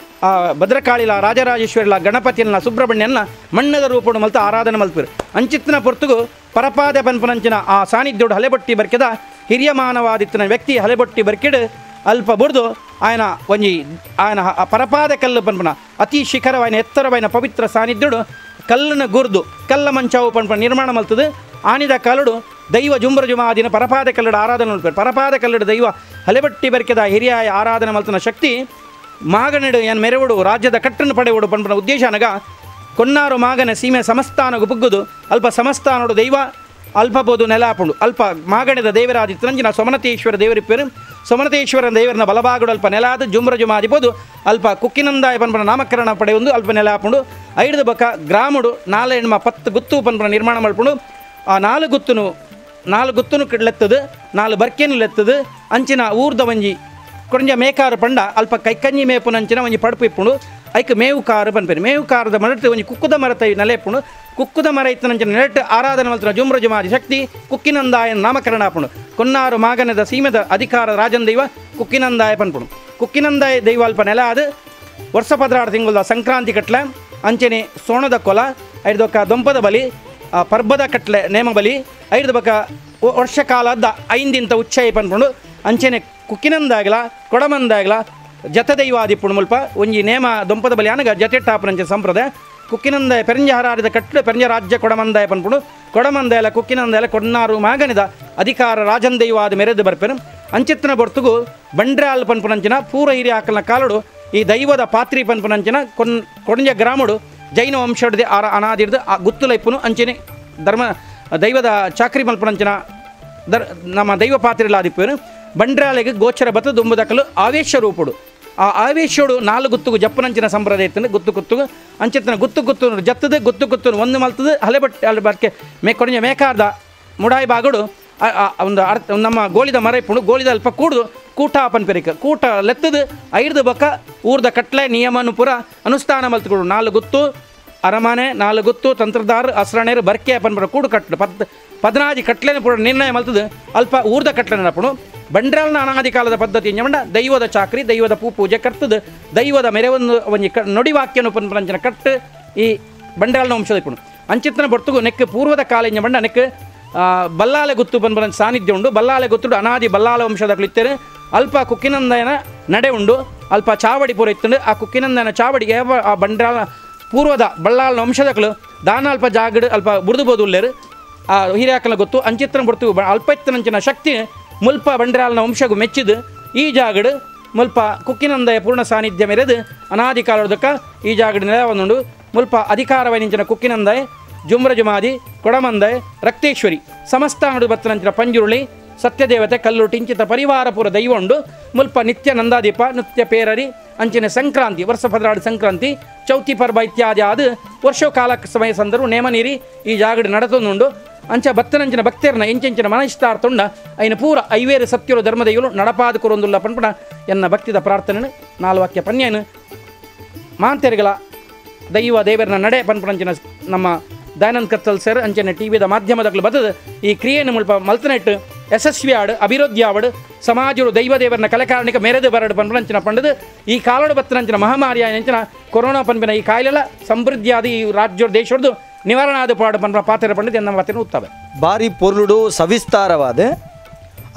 ಆ ಭದ್ರಕಾಳಿಲ ರಾಜರಾಜೇಶ್ವರಿಲ ಗಣಪತಿಯನ್ನ ಸುಬ್ರಹ್ಮಣ್ಯನ್ನ ಮಣ್ಣದ ರೂಪೋಡು ಮಲ್ತ ಆರಾಧನೆ ಮಲ್ಪಿರು ಅಂಚಿತ್ತನ ಪೊರ್ತುಗು ಪರಪಾದ ಪನ್ಪನಂಚಿನ ಆ ಸಾನ್ನಿಧ್ಯೋಡು ಹಲೆಬಟ್ಟಿ ಬರ್ಕೆದ ಹಿರಿಯ ಮಾನವಾದಿತ್ತನ ವ್ಯಕ್ತಿ ಹಲೆಬಟ್ಟಿ ಬರ್ಕೆಡು ಅಲ್ಪ ಬುಡ್ದು ಆಯನ ಒಂಜಿ ಆಯನ ಪರಪಾದ ಕಲ್ಲು ಪನ್ಪನ ಅತಿ ಶಿಖರವಾಯನ ಎತ್ತರವಾಯನ ಪವಿತ್ರ ಸಾನ್ನಿಧ್ಯೋಡು ಕಲ್ಲನ ಗುರ್ದು ಕಲ್ಲ ಮಂಚಾವು ಪನ್ಪನ ನಿರ್ಮಾಣ ಮಲ್ತದು ಆನಿದ ಕಲ್ಲಡು ದೈವ ಜುಂಬ್ರ ಜುಮಾದಿನ ಪರಪಾದ ಕಲ್ಲಡು ಆರಾಧನೆ ಮಲ್ಪೇರು ಪರಪಾದ ಕಲ್ಲಡು ದೈವ ಹಲೆಬಟ್ಟಿ ಬರ್ಕೆದ ಹಿರಿಯ ಆರಾಧನೆ ಮಲ್ತನ ಶಕ್ತಿ ಮಾಗನೆಡು ಏನ್ ಮೆರವಡು ರಾಜ್ಯದ ಕಟ್ಟನ್ನು ಪಡೆಯುಡು ಪನ್ಪನ ಉದ್ದೇಶ ಅನಗ ಕೊನ್ನಾರು ಮಾಗನ ಸೀಮೆ ಸಮಸ್ಥಾನಗು ಪುಗ್ಗುದು ಅಲ್ಪ ಸಮಸ್ಥಾನೋಡು ದೈವ ಅಲ್ಪ ಬೋದು ನೆಲ ಆಪುಂಡು ಅಲ್ಪ ಮಾಗಣದ ದೇವರಾದಿತ್ತನಂಜಿನ ಸೋಮನತೇಶ್ವರ ದೇವರಿಪ್ಪೇರು ಸೋಮನತೇಶ್ವರ ದೇವರನ ಬಲಭಾಗಡು ಅಲ್ಪ ನೆಲಾದ ಜುಮ್ರ ಜುಮಾದಿಪೋದು ಅಲ್ಪ ಕುಕ್ಕಿನಂದಾಯ ಪನ್ಪನ ನಾಮಕರಣ ಪಡೆಯೊಂದು ಅಲ್ಪ ನೆಲ ಆಪುಂಡು ಐದು ಬಕ ಗ್ರಾಮಡು ನಾಲೆಣ್ಮ ಪತ್ತು ಗುತ್ತು ಪನ್ಪನ ನಿರ್ಮಾಣ ಮಲ್ಪುಂಡು ಆ ನಾಲು ಗುತ್ತುನು ಲೆತ್ತದು ನಾಲು ಬರ್ಕೆನು ಲೆತ್ತದು ಅಂಚಿನ ಊರ್ದ ಒಂಜಿ ಕೊಂಜ ಮೇಕಾರು ಪಂಡ ಅಲ್ಪ ಕೈಕಂಜಿ ಮೇಪುನಂಚಿನ ಒಂಜಿ ಪಡುಪು ಇಪ್ಪುಂಡು ಐಕ್ ಮೇವು ಕಾರು ಪನ್ಪೇರು ಮೇವು ಕಾರದ ಮರಟ್ಟು ಒಂಜಿ ಕುಕ್ಕುದ ಮರ ತೈ ನೆಲೆ ಇಪ್ಪುಂಡು ಕುಕ್ಕುದ ಮರ ಇತ್ತನಂಚಿನ ನೆಲೆಟ್ಟು ಆರಾಧನೆ ಮಲ್ತನ ಜುಮ್ರ ಜುಮಾದಿ ಶಕ್ತಿ ಕುಕ್ಕಿನಂದಾಯ ನಾಮಕರಣ ಆಪುಂಡು ಕೊನ್ನಾರು ಮಾಗನದ ಸೀಮೆದ ಅಧಿಕಾರ ರಾಜನ್ ದೈವ ಕುಕ್ಕಿನಂದಾಯ ಪನ್ಪುಂಡು. ಕುಕ್ಕಿನಂದಾಯ ದೈವಾಲ್ಪ ನೆಲ ಅದು ವರ್ಷ 16 ತಿಂಗಳ ಸಂಕ್ರಾಂತಿ ಕಟ್ಲೆ ಅಂಚನೆ ಸೋಣದ ಕೊಲ ಐದು ದೊಂಪದ ಬಲಿ ಪರ್ಬದ ಕಟ್ಲೆ ನೇಮ ಬಲಿ ಐದು ಬಕ ವರ್ಷ ಕಾಲದ ಐಂದಿಂತ ಉಚ್ಚಯ ಪನ್ಪುಂಡು ಅಂಚನೆ ಕುಕ್ಕಿನಂದಾಗಲ ಕೊಡಮಂದಾಗಲ ಜತೆ ದೈವಾದಿಪ್ಪುಂಡು ಮುಲ್ಪ ಒಂಜಿ ನೇಮ ದೊಂಪದ ಬಲಿ ಆನಗ ಜತೆ ಟಾಪನಂಚ ಸಂಪ್ರದಾಯ ಕುಕ್ಕಿನಂದಾಯ ಪೆರಂಜ ಹರಾರಿದ ಕಟ್ಲೆ ಪೆರಂಜ ರಾಜ್ಯ ಕೊಡಮಂದಾಯ ಪನ್ಪುಂಡು ಕೊಡಮಂದಾಯಲ ಕುಕ್ಕಿನಂದಾಯಲ ಕೊಡ್ನಾರು ಮಾಗನಿದ ಅಧಿಕಾರ ರಾಜನ್ ದೈವಾದ ಮೆರೆದು ಬರ್ಪೆನು ಅಂಚಿತ್ತನ ಬೊರ್ತುಗು ಬಂಡ್ರಾಲ್ ಪನ್ಪುನಂಚಿನ ಪೂರ ಹಿರಿಯ ಆಕಲ್ನ ಕಾಲಡು ಈ ದೈವದ ಪಾತ್ರಿ ಪನ್ಪುನಂಚಿನ ಕೊಡಂಜ ಗ್ರಾಮಡು ಜೈನ ವಂಶದ ಆರ ಅನಾದಿಡ್ದು ಆ ಗುತ್ತುಲೈಪುನು ಅಂಚನೆ ಧರ್ಮ ದೈವದ ಚಾಕ್ರಿ ಮಲ್ಪುನಂಚಿನ ನಮ್ಮ ದೈವ ಪಾತ್ರೆಲಾದಿಪ್ಪೇನು ಬಂಡ್ರಾಲೆಗೆ ಗೋಚರ ಬತ್ತ ದುಂಬುದಕಲು ಆವೇಶ ರೂಪುಡು ಆ ಆವೇಶೋಡು ನಾಲ್ಕು ಗುತ್ತುಗು ಜಪ್ಪನಂಚಿನ ಸಂಪ್ರದಾಯ ಇತ್ತು ಗುತ್ತು ಗುತ್ತುಗು ಅಂಚಿತ್ತನ ಗುತ್ತು ಗುತ್ತು ಜತ್ತದ ಗುತ್ತು ಗುತ್ತು ಒಂದು ಮಲ್ತದ ಹಲೆ ಬಟ್ಟೆ ಅಲ್ಲಿ ಬಟ್ಟೆ ಮೇ ಕೊಡಂಜ ಮೇಕಾರ್ದ ಮುಡಾಯಿ ಬಾಗುಡು ಒಂದು ಅರ್ಥ ನಮ್ಮ ಗೋಳಿದ ಮರ ಇಪ್ಪುಂಡು ಗೋಳಿದ ಅಲ್ಪ ಕೂಡುದು ಕೂಟ ಪನ್ಪೆರಿಕ ಕೂಟ ಲೆತ್ತದು ಐದು ಬಕ್ಕ ಊರ್ದ ಕಟ್ಲೆ ನಿಯಮನು ಪೂರ ಅನುಷ್ಠಾನ ಮಲ್ತುಕೊಡು ನಾಲ್ಕು ಗುತ್ತು ಅರಮನೆ ನಾಲ್ಕು ಗುತ್ತು ತಂತ್ರದಾರ ಅಸ್ರಣೇರು ಬರ್ಕೆ ಪನ್ಪುರ ಕೂಡು ಕಟ್ಲು 14 ಕಟ್ಲೆನ ಪೂರ ನಿರ್ಣಯ ಮಲ್ತದು ಅಲ್ಪ ಊರ್ದ ಕಟ್ಲೆ ನಡಪುಣು ಬಂಡ್ರಾಲ್ನ ಅನಾದಿ ಕಾಲದ ಪದ್ಧತಿ ಎಂಜಮಂಡ ದೈವದ ಚಾಕ್ರಿ ದೈವದ ಪೂ ಪೂಜೆ ಕರ್ತದು ದೈವದ ಮೆರೆವೊಂದು ಒಂಜಿ ನುಡಿವಾಕ್ಯನು ಪನ್ಪುನಂಚಿನ ಕಟ್ಟು ಈ ಬಂಡ್ರಾಲ್ನ ವಂಶದ ಇಪ್ಪುಂಡು ಅಂಚಿತ್ತನ ಬೊರ್ತುಗು ನೆಕ್ ಪೂರ್ವದ ಕಾಲ ಎಂಜಮಂಡ ನೆಕ್ ಬಲ್ಲಾಲೆ ಗುತ್ತು ಪನ್ಪುನ ಸಾನ್ನಿಧ್ಯ ಉಂಡು ಬಲ್ಲಾಲೆ ಗುತ್ತುಡು ಅನಾದಿ ಬಲ್ಲಾಲ ವಂಶದ ಇತ್ತೇನೆ ಅಲ್ಪ ಕುಕ್ಕಿನಂದನ ನಡೆ ಉಂಡು ಅಲ್ಪ ಚಾವಡಿ ಪೂರ ಇತ್ತುಂಡು ಆ ಕುಕ್ಕಿನಂದನ ಚಾವಡಿಗೆ ಆ ಬಂಡ್ರಾಲ ಪೂರ್ವದ ಬಲ್ಲಾಲ ವಂಶದಕಲು ದಾನ ಅಲ್ಪ ಜಾಗಡು ಅಲ್ಪ ಬುರ್ದು ಉಲ್ಲೇರು ಆ ಹಿರಿಯಾಕಲ ಗೊತ್ತು ಅಂಚಿತ್ರನ ಬೊರ್ತು ಅಲ್ಪ ಇತ್ತನಂಚಿನ ಶಕ್ತಿ ಮುಲ್ಪ ಬಂಡ್ರಾಲ್ನ ವಂಶಗೂ ಮೆಚ್ಚಿದು ಈ ಜಾಗಡು ಮುಲ್ಪ ಕುಕ್ಕಿನಂದಯ ಪೂರ್ಣ ಸಾನ್ನಿಧ್ಯ ಮೆರೆದು ಅನಾದಿ ಕಾಲದಕ್ಕ ಈ ಜಾಗಡು ನೆಲವನ್ನುಂಡು ಮುಲ್ಪ ಅಧಿಕಾರವೈನಿಂಚಿನ ಕುಕ್ಕಿನಂದಯ ಜುಮ್ರ ಜುಮಾದಿ ಕೊಡಮಂದಯ ರಕ್ತೇಶ್ವರಿ ಸಮಸ್ತ ಹಡು ಬತ್ತನಂಚಿನ ಪಂಜುರುಳಿ ಸತ್ಯದೇವತೆ ಕಲ್ಲು ಟಿಂಚಿತ ಪರಿವಾರ ಪೂರ ದೈವ ಉಂಡು ಮುಲ್ಪ ನಿತ್ಯ ನಂದಾದೀಪ ನಿತ್ಯ ಪೇರರಿ ಅಂಚಿನ ಸಂಕ್ರಾಂತಿ ವರ್ಷ 16 ಸಂಕ್ರಾಂತಿ ಚೌತಿ ಪರ್ವ ಇತ್ಯಾದಿ ಆದ ವರ್ಷೋ ಕಾಲ ಸಮಯ ಸಂದರು ನೇಮ ನೀರಿ ಈ ಜಾಗಡು ನಡತೊಂದುಂಡು ಅಂಚ ಬತ್ತನಂಚಿನ ಭಕ್ತರ್ನ ಎಂಚೆಂಚಿನ ಮನಸ್ತಾರ್ತುಂಡ ಐನ ಪೂರ ಐವೇರು ಸತ್ಯರು ಧರ್ಮದೈವಲು ನಡಪಾದ ಕೊರೊಂದುಲ್ಲ ಪನ್ಪಣ ಎನ್ನ ಭಕ್ತಿದ ಪ್ರಾರ್ಥನೆ ನಾಲ್ಕು ವಾಕ್ಯ ಪನ್ಯನು ಮಾಂತೆರ್ಗಳ ದೈವ ದೇವರನ ನಡೆ ಪನ್ಪಣಂಚಿನ ನಮ್ಮ ದಯಾನಂದ್ ಕತ್ತಲ್ ಸರ್ ಅಂಚನೆ ಟಿ ವಿದ ಮಾಧ್ಯಮದಗಳು ಬದದು ಈ ಕ್ರಿಯೆಯನ್ನು ಮುಲ್ಪ ಮಲ್ತನೆಟ್ಟು ಯಶಸ್ವಿ ಆಡು ಅಭಿವೃದ್ಧಿ ಆವಡು ಸಮಾಜರು ದೈವ ದೇವರನ್ನ ಕಲೆಕಾರಣಿಕ ಮೇರೆದು ಬರಡು ಪನ್ಪಣಂಚಿನ ಪಂಡದು ಈ ಕಾಲಡು ಬತ್ತನಂಚಿನ ಮಹಾಮಾರಿಯ ಅಂಚಿನ ಕೊರೋನಾ ಪನ್ಪಿನ ಈ ಕಾಯಿಲೆಲ್ಲ ಸಮೃದ್ಧಿಯಾದ ಈ ರಾಜ್ಯ ದೇಶದ್ದು ನಿವಾರಣೆ ಆದ ಪಾಡು ಪನ್ಪ ಪಾತ್ರ ಪಂಡದು ಎನ್ನ ಮಾತಿನ ಉತ್ತವೆ ಭಾರಿ ಪೊರ್ಲುಡು ಸವಿಸ್ತಾರವಾದ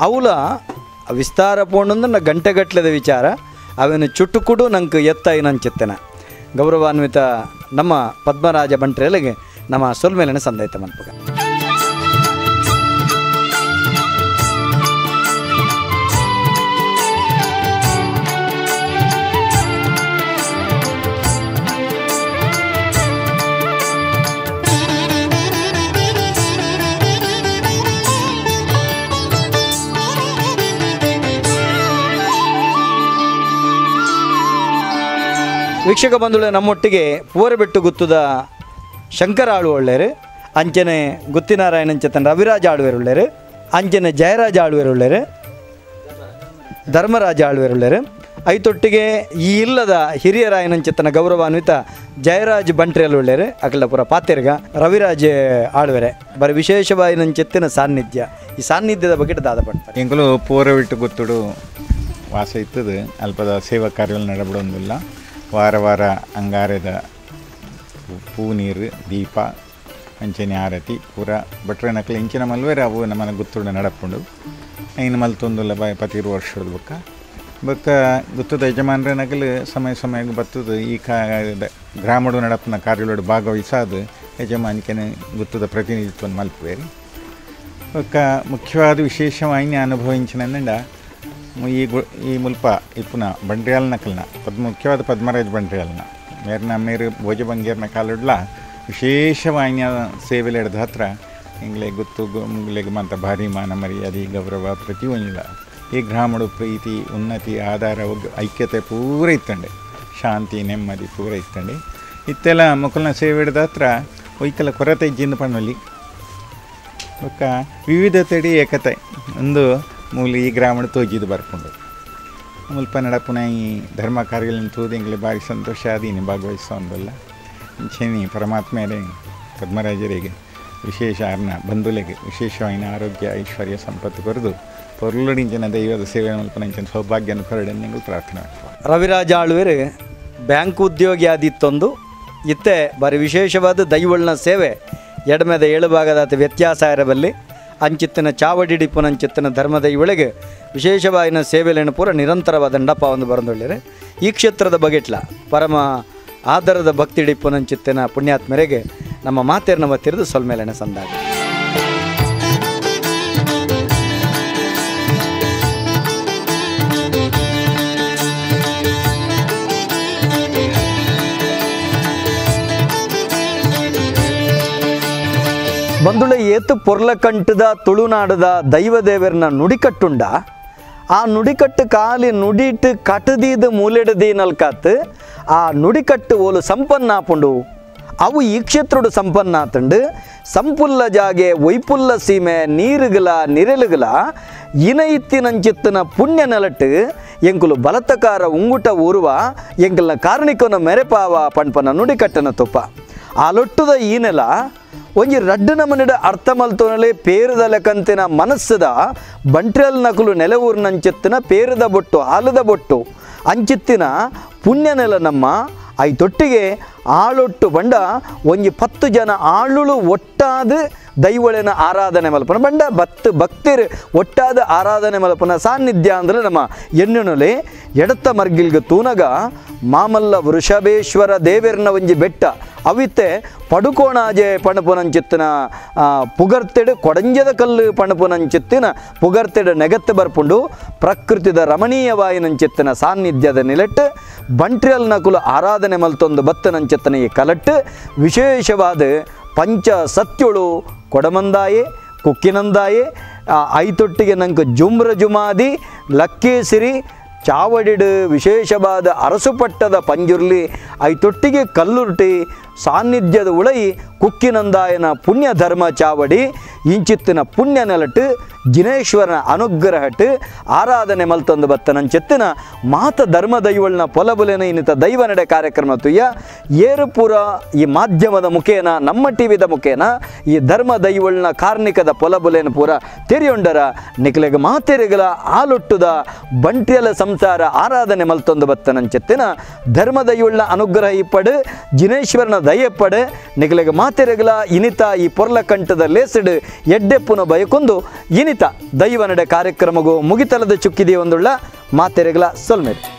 ಅವಲ ವಿಸ್ತಾರ ಪೋಂಡಂದು ಗಂಟೆಗಟ್ಟಲೆದ ವಿಚಾರ ಅವೇನು ಚುಟ್ಟುಕುಡು ನಂಗೆ ಎತ್ತಾಯಿ ನಂಚಿತ್ತೇನೆ ಗೌರವಾನ್ವಿತ ನಮ್ಮ ಪದ್ಮರಾಜ ಬಂಟ್ರೆಲೆಗೆ ನಮ್ಮ ಸೊಲ್ಮೇಲಿನ ಸಂದೈತ ಮನ್ಪಗ. ವೀಕ್ಷಕ ಬಂಧುಗಳೇ, ನಮ್ಮೊಟ್ಟಿಗೆ ಪೂವರಬೆಟ್ಟು ಗುತ್ತದ ಶಂಕರ ಆಳು ಒಳ್ಳೆಯರು, ಅಂಚನೆ ಗುತ್ತಿನಾರಾಯಣಂಚತನ ರವಿರಾಜ ಆಳ್ವೇರುಳ್ಳೇರು, ಅಂಚನೆ ಜಯರಾಜ ಆಳ್ವೇರುಳ್ಳೇರು, ಧರ್ಮರಾಜ ಆಳ್ವೇರುಳ್ಳೇರು, ಐತೊಟ್ಟಿಗೆ ಈ ಇಲ್ಲದ ಹಿರಿಯರಾಯನಂಚತನ ಗೌರವಾನ್ವಿತ ಜಯರಾಜ್ ಬಂಟ್ರೆಲ್ ಒಳ್ಳೆಯರು, ಅಕಲಪುರ ಪಾತೆರ್ಗ ರವಿರಾಜ್ ಆಳ್ವೆರೆ ಬರ ವಿಶೇಷವಾಯಿನಂಚೆತ್ತಿನ ಸಾನ್ನಿಧ್ಯ. ಈ ಸಾನ್ನಿಧ್ಯದ ಬಗ್ಗೆ ದಾದ ಪಡ್ತಾರೆ. ಎಂಕುಲು ಪೂರವಿಟ್ಟು ಗೊತ್ತುಡು ವಾಸ ಇತ್ತದು ಅಲ್ಪದ ಸೇವಾ ಕಾರ್ಯಗಳು ನಡಬಿಡೋದಿಲ್ಲ. ವಾರ ವಾರ ಅಂಗಾರದ ಪೂ ನೀರು ದೀಪ ಅಂಚನೆ ಆರತಿ ಪೂರ ಭಟ್ರೆ ನಕಲು ಇಂಚಿನ ಮಲ್ವೇರೆ ಅವು ನಮ್ಮನೆ ಗುತ್ತುಡು ನಡಪುಂಡು ಐನು ಮಲ್ತೊಂದುಲ್ಲ ಬಾಯ್ 13 ವರ್ಷದ ಬೊಕ್ಕ ಬೊಕ್ಕ ಗುತ್ತದ ಯಜಮಾನ್ರೆ ನಕಲು ಸಮಯ ಸಮಯಕ್ಕೆ ಬತ್ತದು ಈ ಗ್ರಾಮಡು ನಡಪನ ಕಾರ್ಯಗಳೋಡು ಭಾಗವಹಿಸಾದು ಯಜಮಾನಿಕೆನೆ ಗುತ್ತದ ಪ್ರತಿನಿಧಿತ್ವ ಮಲ್ಪುವೇರಿ. ಬೊಕ್ಕ ಮುಖ್ಯವಾದ ವಿಶೇಷವಾಗಿ ಅನುಭವಿಂಚಿನ ಈ ಈ ಮುಲ್ಪ ಇಪ್ಪುನ ಬಂಡ್ರಿಯಾಲ್ ನಕಲ್ನ ಮುಖ್ಯವಾದ ಪದ್ಮರಾಜ್ ಬಂಡ್ರಿಯಾಲ್ನ ಮೇರ್ನ ಮೇರು ಭೋಜ ಬಂಗೇರ್ನ ಕಾಲುಡ್ಲ ವಿಶೇಷವಾಯಿನ ಸೇವೆಲೆಡ್ದ ಹತ್ರ ಇಂಗ್ಲೆ ಗುತ್ತು ಮುಗ್ಲೆಗ್ ಮಂತ ಭಾರಿ ಮಾನ ಮರ್ಯಾದೆ ಗೌರವ ಪ್ರತಿಯೊಂದಿಲ್ಲ. ಈ ಗ್ರಾಮಡು ಪ್ರೀತಿ ಉನ್ನತಿ ಆಧಾರ ಐಕ್ಯತೆ ಪೂರ ಇತ್ತಂಡೆ, ಶಾಂತಿ ನೆಮ್ಮದಿ ಪೂರ ಇತ್ತಂಡೆ. ಇತ್ತೆಲ್ಲ ಮುಕುಲ್ನ ಸೇವೆ ಹಿಡ್ದ ಹತ್ರ ಒಯ್ಕಲ ಕೊರತೆ ಇಜ್ಜಿಂದ ಪಣ್ಣಲ್ಲಿ ಬೊಕ್ಕ ವಿವಿಧತೆಡಿ ಏಕತೆ ಒಂದು ಮೂಲ ಈ ಗ್ರಾಮಡು ತೋಜಿದ್ದು ಬರ್ಕೊಂಡು ಮುಲ್ಪ ನಡಪುನ ಈ ಧರ್ಮ ಕಾರ್ಯಗಳನ್ನು ತೂದು ಎಂಗ್ಲೆ ಭಾರಿ ಸಂತೋಷ ಆದೀನಿ ಭಾಗವಹಿಸೋ ಒಂದಲ್ಲ. ಅಂಚೆನಿ ಪರಮಾತ್ಮೇಲೆ ಪದ್ಮರಾಜರಿಗೆ ವಿಶೇಷ ಅರ್ನ ಬಂಧುಲೆಗೆ ವಿಶೇಷವಾಯಿನ ಆರೋಗ್ಯ ಐಶ್ವರ್ಯ ಸಂಪತ್ತು ಕೊರೆದು ಪೊರ್ಲುಡಿಂಚಿನ ದೈವದ ಸೇವೆ ಮಲ್ಪನಂಚಿನ ಸೌಭಾಗ್ಯನ ಕೊರಡೆ ಪ್ರಾರ್ಥನೆ. ರವಿರಾಜ ಆಳ್ವೆರು ಬ್ಯಾಂಕ್ ಉದ್ಯೋಗಿ ಆದಿತ್ತೊಂದು ಇತ್ತೆ ಬಾರಿ ವಿಶೇಷವಾದ ದೈವಳ್ನ ಸೇವೆ ಎಡಮೆದ ಏಳು ಭಾಗದ ವ್ಯತ್ಯಾಸ ಇರಬಲ್ಲಿ ಅಂಚಿತ್ತಿನ ಚಾವಡಿಡಿಪುನಂಚಿತ್ತಿನ ಧರ್ಮದೈವಳಿಗೆ ವಿಶೇಷವಾಗಿನ ಸೇವೆಲೇನು ಪೂರ ನಿರಂತರವಾದ ದಂಡಪ್ಪ ಒಂದು ಬರಂದೊಳ್ಳಿರೆ. ಈ ಕ್ಷೇತ್ರದ ಬಗೆಟ್ಲ ಪರಮ ಆದರದ ಭಕ್ತಿಡಿಪುನಂಚಿತ್ತಿನ ಪುಣ್ಯಾತ್ಮರಿಗೆ ನಮ್ಮ ಮಾತೇರ್ನ ತಿರಿದು ಸೊಲ್ಮೇಲೆನೆ ಸಂದಾಗ. ಬಂದುಳೆ ಏತು ಪೊರ್ಲಕಂಟದ ತುಳುನಾಡದ ದೈವದೇವರನ್ನ ನುಡಿಕಟ್ಟುಂಡ ಆ ನುಡಿಕಟ್ಟು ಕಾಲಿ ನುಡಿಟ್ಟು ಕಟದೀದ ಮೂಲೆಡದಿ ನಲ್ಕಾತ್ ಆ ನುಡಿಕಟ್ಟು ಓಲು ಸಂಪನ್ನಾಪುಂಡು ಅವು ಈ ಕ್ಷೇತ್ರಡು ಸಂಪನ್ನಾತಂಡು ಸಂಪುಲ್ಲ ಜಾಗೆ ಒಯ್ಪುಲ್ಲ ಸೀಮೆ ನೀರುಗಲ ನಿರೆಲುಗಲ ಇನೈತ್ತಿನಂಚಿತ್ತನ ಪುಣ್ಯ ನೆಲಟ್ಟು ಎಂಕುಲು ಬಲತಕಾರ ಉಂಗುಟ ಊರುವ ಎಂಕಲ್ನ ಕಾರ್ಣಿಕನ ಮೆರೆಪಾವ ಪಣ್ಪನ ನುಡಿಕಟ್ಟನ ತುಪ್ಪ ಆ ಲೊಟ್ಟುದ ಈ ನೆಲ ಒಂಜಿ ರಡ್ಡು ನಮನಿಡ ಅರ್ಥ ಮಲ್ತೋನಲೆ ಪೇರದ ಲೆಕ್ಕಂತಿನ ಮನಸ್ಸದ ಬಂಟ್ರಲ್ ನಕಲು ನೆಲವೂರಿನಂಚಿತ್ತಿನ ಪೇರದ ಬೊಟ್ಟು ಆಲದ ಬೊಟ್ಟು ಅಂಚಿತ್ತಿನ ಪುಣ್ಯ ನೆಲ ನಮ್ಮ I ತೊಟ್ಟಿಗೆ ಆಳೊಟ್ಟು ಬಂಡ ಒಂಜಿ 10 ಜನ ಆಳುಳು ಒಟ್ಟಾದ ದೈವಳಿನ ಆರಾಧನೆ ಮಲ್ಪನ ಬಂಡ ಬತ್ತು ಭಕ್ತಿರು ಒಟ್ಟಾದ ಆರಾಧನೆ ಮಲ್ಪನ ಸಾನ್ನಿಧ್ಯ ಅಂದ್ರೆ ನಮ್ಮ ಎಣ್ಣುನಲೆ ಎಡತ್ತ ಮರ್ಗಿಲ್ಗ ತೂನಗ ಮಾಮಲ್ಲ ವೃಷಭೇಶ್ವರ ದೇವೆರ್ನ ಒಂಜಿ ಬೆಟ್ಟ ಅವಿತ್ತೆ ಪಡುಕೋಣಾಜೆ ಪಣಪುನಂಚಿತ್ತಿನ ಪುಗರ್ತೆಡು ಕೊಡಂಜದ ಕಲ್ಲು ಪಣಪುನಂಚಿತ್ತಿನ ಪುಗರ್ತೆಡು ನೆಗತ್ತು ಬರ್ಪುಂಡು ಪ್ರಕೃತಿದ ರಮಣೀಯವಾಯಿನಂಚಿತ್ತಿನ ಸಾನ್ನಿಧ್ಯದ ನಿಲೆಟ್ಟು ಬಂಟ್ರಿಯಲ್ ನಕುಲು ಆರಾಧನೆ ಮಲ್ತೊಂದು ಬತ್ತನಂಚಿತ್ತನ ಈ ಕಲಟ್ಟು ವಿಶೇಷವಾದ ಪಂಚ ಸತ್ಯುಳು ಕೊಡಮಂದಾಯೆ ಕುಕ್ಕಿನಂದಾಯೆ ಐತೊಟ್ಟಿಗೆ ನಂಗೆ ಜುಮ್ರ ಜುಮಾದಿ ಲಕ್ಕೇಸಿರಿ ಚಾವಡಿಡು ವಿಶೇಷವಾದ ಅರಸುಪಟ್ಟದ ಪಂಜುರ್ಲಿ ಐತೊಟ್ಟಿಗೆ ಕಲ್ಲುರ್ಟಿ ಸಾನ್ನಿಧ್ಯದ ಉಳೈ ಕುಕ್ಕಿನಂದಾಯನ ಪುಣ್ಯ ಧರ್ಮ ಚಾವಡಿ ಇಂಚಿತ್ತಿನ ಪುಣ್ಯ ನೆಲಟ್ಟು ಜಿನೇಶ್ವರನ ಅನುಗ್ರಹಟ್ಟು ಆರಾಧನೆ ಮಲ್ತೊಂದು ಬತ್ತನಂಚಿತ್ತಿನ ಮಾತ ಧರ್ಮ ದೈವಳ್ನ ಪೊಲಬುಲೆನ ಇನ್ನಿತ ದೈವ ನಡೆ ಕಾರ್ಯಕ್ರಮ ತುಯ್ಯ ಏರುಪುರ ಈ ಮಾಧ್ಯಮದ ಮುಖೇನ ನಮ್ಮ ಟಿವಿದ ಮುಖೇನ ಈ ಧರ್ಮ ದೈವಳ್ನ ಕಾರ್ಣಿಕದ ಪೊಲಬುಲೆನ ಪೂರ ತೆರಿಯೊಂಡರ ನಿಕ್ಲೆಗ ಮಾತೆರೆಗಳ ಆಲೊಟ್ಟುದ ಬಂಟ್ರಿಯಲ ಸಂಸಾರ ಆರಾಧನೆ ಮಲ್ತೊಂದು ಬತ್ತನಂಚಿತ್ತಿನ ಧರ್ಮ ದೈವಳ್ನ ಅನುಗ್ರಹ ಇಪ್ಪಡು ಜಿನೇಶ್ವರನ ದಯಪ್ಪಡು ನಿಕ್ಲೆಗ ಮಾತೆರೆಗಳ ಇನಿತ ಈ ಪೊರ್ಲಕಂಠದ ಲೇಸಿಡು ಎಡ್ಡೆಪ್ಪುನ ಬಯಕೊಂದು ಇನಿತ ದೈವ ನಡೆ ಕಾರ್ಯಕ್ರಮಗೂ ಮುಗಿತಲದ ಚುಕ್ಕಿದೆಯೊಂದುಳ್ಳ ಮಾತೆರೆಗಳ ಸೊಲ್ಮೇರು.